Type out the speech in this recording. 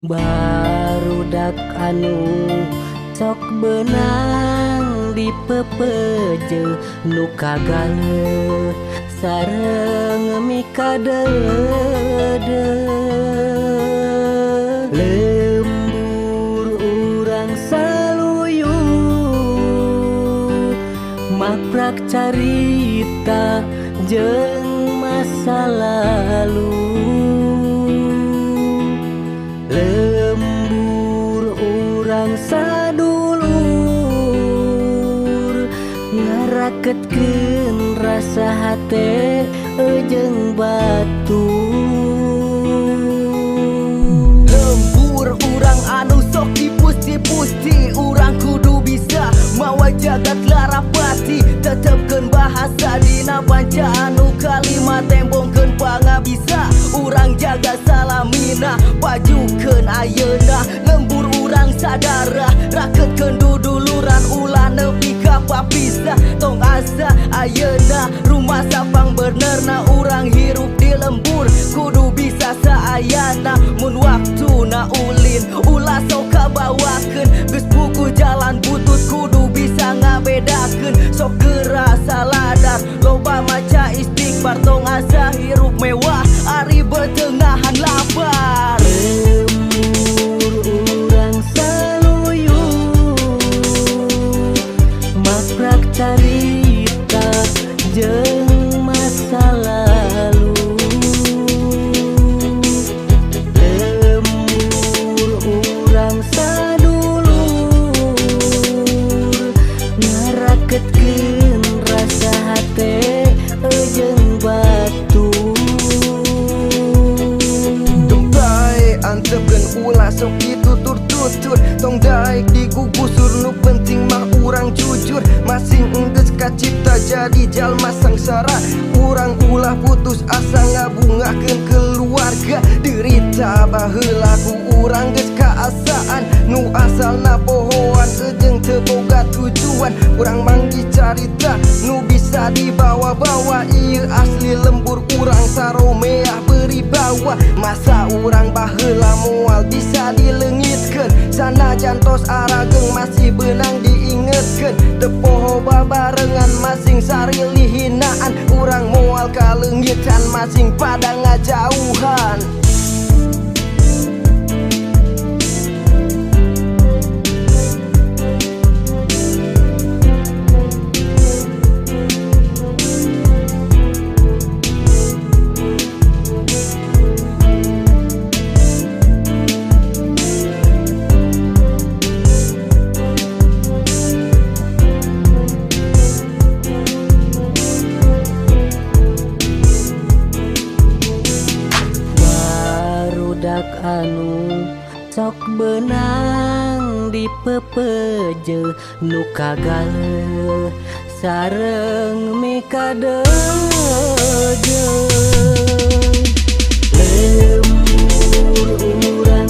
Barudak anu sok beunang dipepeje nu kagaleuh sareng mikadeudeuh. Lembur urang saluyu maprak carita jeung masa lalu. Lembur urang sadulur ngaraketkeun rasa hate jeung batu. Lembur urang anu sok dipusti-pusti, urang kudu bisa mawa jagat larapati. Tetepkeun bahasa dina panca anu kalimat tembongkeun pangabisa. Urang jaga salamina pajukeun ayeuna. Lembur urang sadara raketkeun duduluran ulah nepi ka papisah. Tong asa ayeuna rumah sapang benerna. Urang hirup di lembur kudu bisa saayana. Mun waktuna ulin ulah sok kabawakeun. Geus buku jalan butut kudu bisa ngabedakeun. Sok geura saladar loba maca istighfar. Tong asa hirup mewah ari betengahan lapar. Lembur urang saluyu maprak carita jeung masa lalu. Lembur urang sadulur ngaraketkeun rasa hate jeung batu. Tong bae antepkeun ulah sok ditutur-tutur. Tong daek digugusur nu penting mah urang jujur. Masing enggeus kacipta jadi jalma sangsara. Urang ulah putus asa ngabungahkeun keluarga. Derita baheula ku urang geus kaasaan. Nu asalna pohoan jeung teu boga tujuan. Urang manggih carita nu bisa dibawa-bawa. Ieu asli lembur urang saromeah beribawa. Masa urang baheula moal bisa dileungitkeun. Sanajan tos arageng masih beunang diingetkeun. Teu poho babarengan masing sarilih hinaan. Urang moal kaleungitan masing pada ngajauhan. Barudak anu sok beunang dipepeje nu kagaleuh sareng mikadeudeuh. Lembur urang